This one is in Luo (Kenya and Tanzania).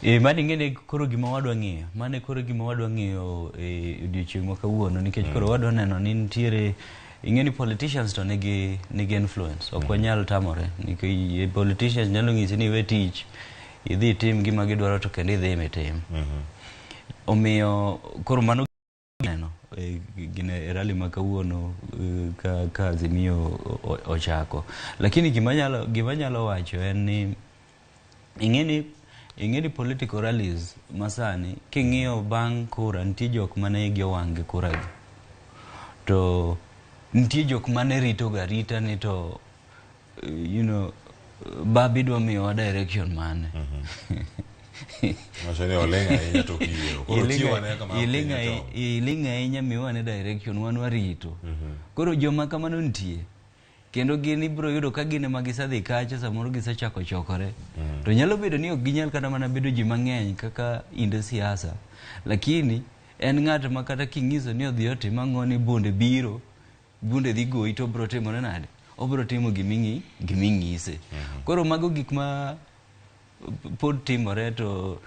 E, mano ing'e koro gima wadwa ng'iyo, mano koro gima wadwa ng'iyo e odiochieng' ma kawuono, nikech koro wadwa neno ni nitiere, ing'e ni politicians to nigi influence, ok wanyal tamore, nikech politicians nyalo nyisi ni iwe tich, idhi itim gima gidwaro, to kendo idhi mitim. Omiyo koro mano neno gine rally ma kawuono ka Azimio ochako. Lakini gima nyalo wacho en ni ing'e ni political rallies masani, king'iyo bang' kura, nitie jok mane igi owang' gi kura gi, to nitie jok mane rito ga rita ni to Babi dwa miyowa direction mane. Wacho ni oling' ahinya tok yiero. Koro chiw ane kama iling' piny ochomo. Iling' ahinya, miwa direction, wan warito. Koro joma kamano nitie, kendo gin ibiro yudo ka gin ema gisedhi kacha, samoro gisechako chokore, to nyalo bedo ni ok ginyal kata mana bedo ji mang'eny kaka inde siasa, lakini en ng'at ma kata king'iso ni odhi otim ang'o, ni bunde biro, bunde dhi goyi, to obiro timore nade? Obiro timo giming'ise. Koro mago gik ma pod timore to